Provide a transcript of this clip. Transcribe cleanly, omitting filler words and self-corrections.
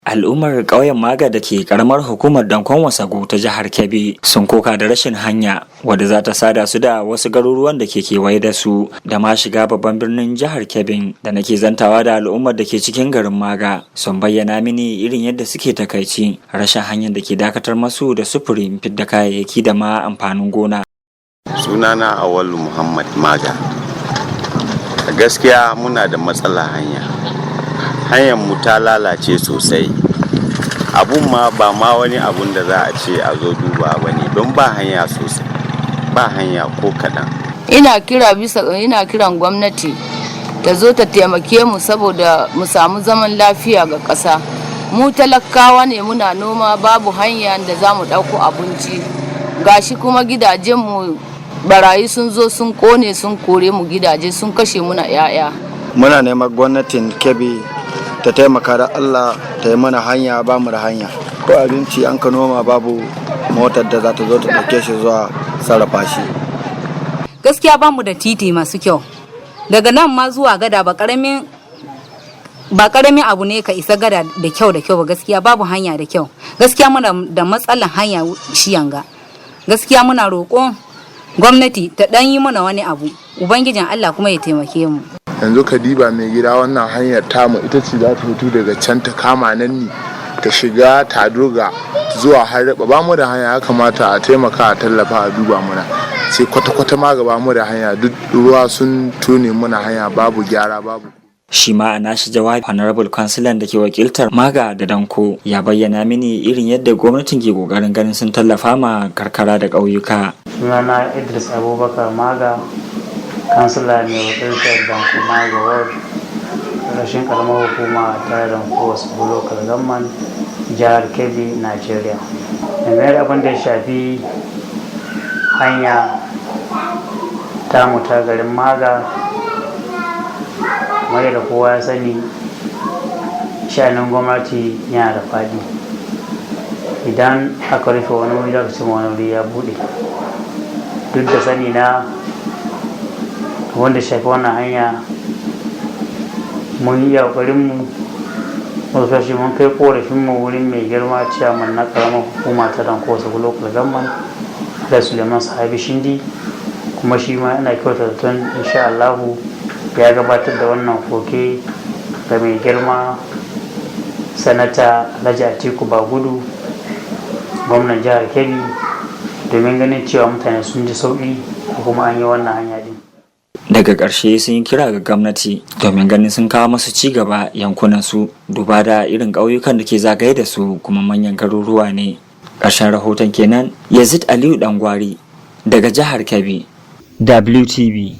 Al'ummar ƙauyen Maga da ke ƙaramar hukumar Dankon Wasagu ta jihar Kebbi sun koka da rashin hanya wadda za ta sada su da wasu garuruwan da ke kewaye da su da ma shiga babban birnin jihar Kebbin. Da nake zantawa da al'ummar da ke cikin garin Maga, sun bayyana mini irin yadda suke takaici rashin hanyar da ke dakatar masu da sufurin fidda kayayyaki da ma amfanin gona. Sunana Awalu Muhammad Maga. A gaskiya muna da matsala hanya. Hanyar mu ta lalace sosai. Abun ma ba ma wani abun da za a ce a zo duba ba ne, don ba hanya sosai, ba hanya ko kaɗan. Ina kira bisa ina kiran gwamnati ta zo ta taimake mu saboda mu samu zaman lafiya ga ƙasa. Mu talakawa ne, muna noma, babu hanya da za mu ɗauko abinci. Gashi kuma gidajenmu barayi sun zo sun kone, sun kore mu gidaje, sun kashe muna 'ya'ya. Muna neman gwamnatin Kebbi ta taimaka da Allah ta yi mana hanya. Ba mu da hanya, ko abinci an ka noma, babu motar da za ta zo ta ɗauke shi zuwa sarrafa shi. Gaskiya ba mu da titi masu kyau. Daga nan ma zuwa gada ba karamin abu ne ka isa gada da kyau da kyau ba. Gaskiya babu hanya da kyau. Gaskiya muna da matsalan hanya shiyanga. Gaskiya muna roƙon gwamnati ta ɗan yi mana wani abu, Ubangijin Allah kuma ya taimake mu. Yanzu ka diba, mai gida, wannan hanyar tamu ita ce za ta fito daga can ta kama nan ne ta shiga Tadoga zuwa Haraba. Ba mu da hanya. Ya kamata a taimaka, a tallafa, a duba muna. Sai kwata-kwata ma gaba mu da hanya, duk ruwa sun tone muna hanya, babu gyara, babu. Shi ma a nashi jawabi, Honorable Kansilan da ke wakiltar Maga da Danko ya bayyana mini irin yadda gwamnatin ke kokarin ganin sun tallafa ma karkara da ƙauyuka. Sunana Idris Abubakar Maga, kansila mai wakiltar Danko Maga Ward, rashin karamar hukuma ta Danko Wasu Local Government, Jihar Kebbi, Nigeria. Dangane da abin da ya shafi hanya tamu ta garin Maga, kamar yadda kowa ya sani, sha'anin gwamnati yana da faɗi. Idan aka rufe wani wuri, za ka cimma wani wuri ya buɗe. Duk da sani na wanda shafi wannan hanya, mun yi ƙoƙarinmu, wasu kashi mun kai ƙorafinmu wurin mai girma ciyaman na ƙaramar hukuma ta Danko Wasu Local Government da Suleiman Sahabi Shindi, kuma shi ma ina kyauta zaton insha Allahu ya gabatar da wannan koke ga mai girma Sanata Alhaji Atiku Bagudu, gwamnan jihar Kebbi, domin ganin cewa mutane sun ji sauƙi kuma an yi wannan hanya din. Daga ƙarshe sun yi kira ga gwamnati domin ganin sun kawo masu ci gaba yankunan su, duba da irin ƙauyukan da ke zagaye da su kuma manyan garuruwa ne. Ƙarshen rahoton kenan. Yazid Aliyu Dangwari daga jihar Kebbi, WTV.